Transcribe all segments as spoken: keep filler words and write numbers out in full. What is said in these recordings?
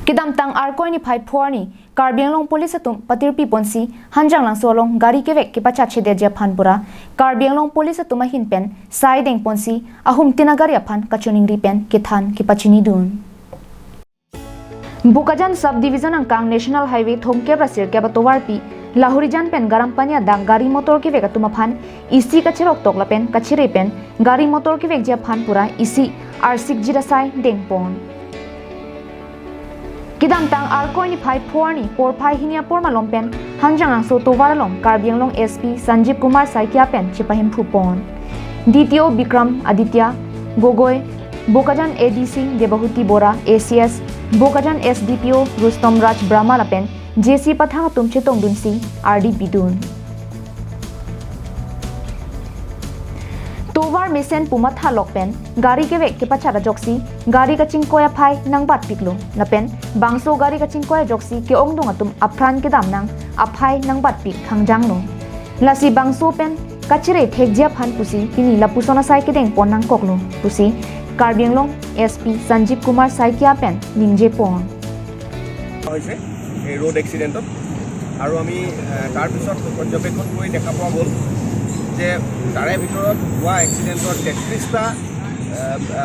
Kedamtang Arkoi niphai pho arni Karbi Anglong Police atum patirpi ponsi Hanjanglangso along gari kevek kepachat chedetji aphan pura Karbi Anglong Police atum ahin pen sai deng ponsi ahum tin agari aphan kachiningri pen kethan kepachini dun. Bokajan Subdivision angkang National Highway thomkep ra sirkep atovarpi Lahorijan pen Garampani adak gari motor kevek atum aphan isi kacheroktok lapen kachere pen gari motor kevekji aphan pura isi arsikji ra sai deng pon. Kedamtang Arkoi niphai pho arni porphai hini apor malom pen Hanjanglangso tovar along Karbi Anglong S P Sanjeev Kumar Saikia pen chepahemphu pon. D T O Bikram Aditya Gogoi, Bokajan A D C Debahuti Bora, A C S, Bokajan S D P O Rustom Raj Brahma lapen J C Pathak atum chetongdunsi ardi pidun. Tovar mesen pu matha lok pen gari kevek kepachat ajoksi gari kachingkoi aphai nangbatpiklo lapen bangso gari kachingkoi ajoksi ke-ongdung atum apran kedam nang aphai nangbatpik hangjanglo. Lasi bangso pen kachere thekji aphan pusi pini lapuson asai kedeng pon nangkoklo pusi Karbi Anglong S P Sanjeev Kumar Saikia pen ningje pon. হৈছে এই ৰোড এক্সিডেণ্টত। আৰু আমি এ, তাৰপিছত পৰ্যবেক্ষণ কৰি দেখা পোৱা গ'ল যে তাৰে ভিতৰত হোৱা এক্সিডেণ্টত তেত্ৰিছটা এ, এ,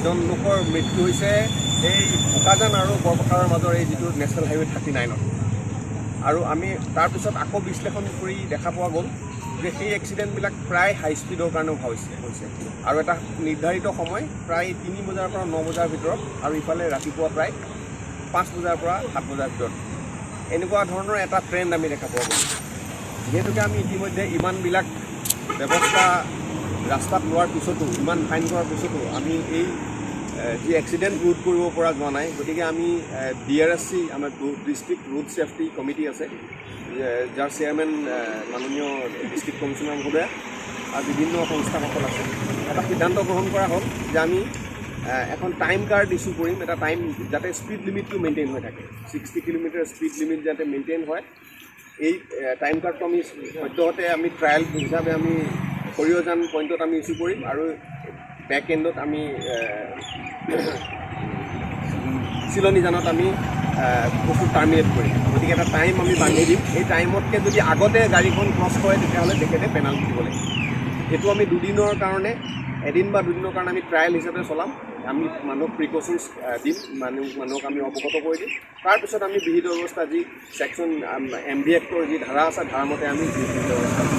জন লোকৰ মৃত্যু হৈছে এই বোকাজান আৰু বৰপথাৰৰ মাজৰ এই যিটো নেশ্যনেল হাইৱে থাৰ্টি নাইনত। আৰু আমি তাৰপিছত আকৌ বিশ্লেষণ কৰি দেখা পোৱা গ'ল যে সেই এক্সিডেণ্টবিলাক প্ৰায় হাই স্পীডৰ কাৰণে হোৱা হৈছে হৈছে। আৰু এটা নিৰ্ধাৰিত সময় প্ৰায় তিনি বজাৰ পৰা ন বজাৰ ভিতৰত আৰু ইফালে ৰাতিপুৱা প্ৰায় পাঁচ বজাৰ পৰা সাত বজাৰ ভিতৰত। এনেকুৱা ধৰণৰ এটা ট্ৰেণ্ড আমি দেখা পোৱা গৈছে। যিহেতুকে আমি ইতিমধ্যে ইমানবিলাক ব্যৱস্থা ৰাস্তাত লোৱাৰ পিছতো, ইমান ফাইন কৰাৰ পিছতো আমি এই এ, যি এক্সিডেণ্ট ৰোধ কৰিব পৰা যোৱা নাই, গতিকে আমি ডি আৰ এছ চি, আমাৰ ডিষ্ট্ৰিক্ট ৰোড ছেফটি কমিটি আছে, এ, যাৰ চেয়াৰমেন এ, মাননীয় ডিষ্ট্ৰিক্ট কমিশ্যনাৰ মহোদয়া আৰু বিভিন্ন সংস্থাসকল আছে, এটা সিদ্ধান্ত গ্ৰহণ কৰা হ'ল যে আমি এ, এখন টাইম কাৰ্ড ইছ্যু কৰিম, এটা টাইম যাতে স্পীড লিমিটটো মেইনটেইন হৈ থাকে, ছিক্সটি কিলোমিটাৰ স্পীড লিমিট যাতে মেইনটেইন হয়। এই এ, টাইম কাৰ্ডটো আমি সদ্যহতে আমি ট্ৰায়েল হিচাপে আমি সৰিয়জান পইণ্টত আমি ইছ্যু কৰিম আৰু বেক এণ্ডত আমি এ, চিলনীজানত আমি এ, বস্তু টাৰ্মিনেট কৰিম। গতিকে এটা টাইম আমি বান্ধি দিম। এই টাইমতকৈ যদি আগতে গাড়ীখন ক্ৰছ কৰে, তেতিয়াহ'লে তেখেতে পেনাল্টি দিব লাগিব। এইটো আমি দুদিনৰ কাৰণে, এদিন বা দুদিনৰ কাৰণে আমি ট্ৰায়েল হিচাপে চলাম। আমি মানুহক প্ৰিকশ্যনছ দিম, মানুহ মানুহক আমি অৱগত কৰি দিম। তাৰপিছত আমি বিহিত ব্যৱস্থা, যি ছেকশ্যন এম ভি এক্টৰ যি ধাৰা আছে, ধাৰা মতে আমি বিহিত ব্যৱস্থা ল'ম।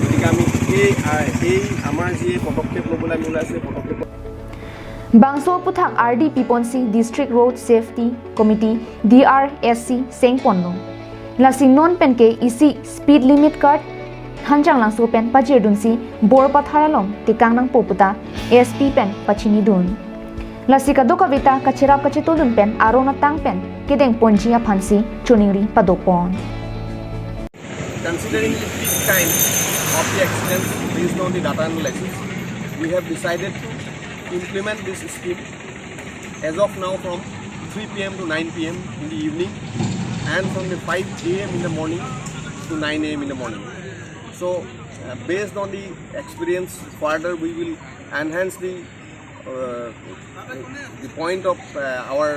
গতিকে আমি এই আ, এই আমাৰ যি পদক্ষেপ ল'বলৈ আমি ওলাইছোঁ, এই পদক্ষেপ Bangso aphuthak ardi piponsi District Road Safety Committee, D R S C seng ponlo. Lasi non pen ke isi speed limit card Hanjanglangso pen pajirdunsi Borpathar along tekang nangpo puta S P pen pachini dun. Lasi kadokave ta kacherap kachetodun pen aron atang pen kedeng ponji aphansi choningri padopon. Considering the peak times of the accidents based on the data analysis, we have decided to implement this scheme as of now from three p.m. to nine p.m. in the evening and from the five a.m. in the morning to nine a.m. in the morning. So, uh, based on the experience, further we will enhance the uh, the point of uh, our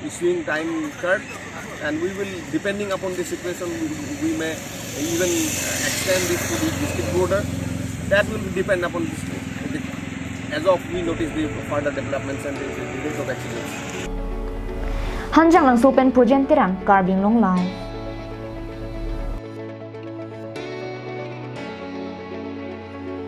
issuing time card, and we will, depending upon the situation, we, we may even uh, extend this to the district border. That will depend upon this. As of we notice the further developments and the, the results of accidents. Hanjanglangso pen Projen Terang, Karbi Anglong Live.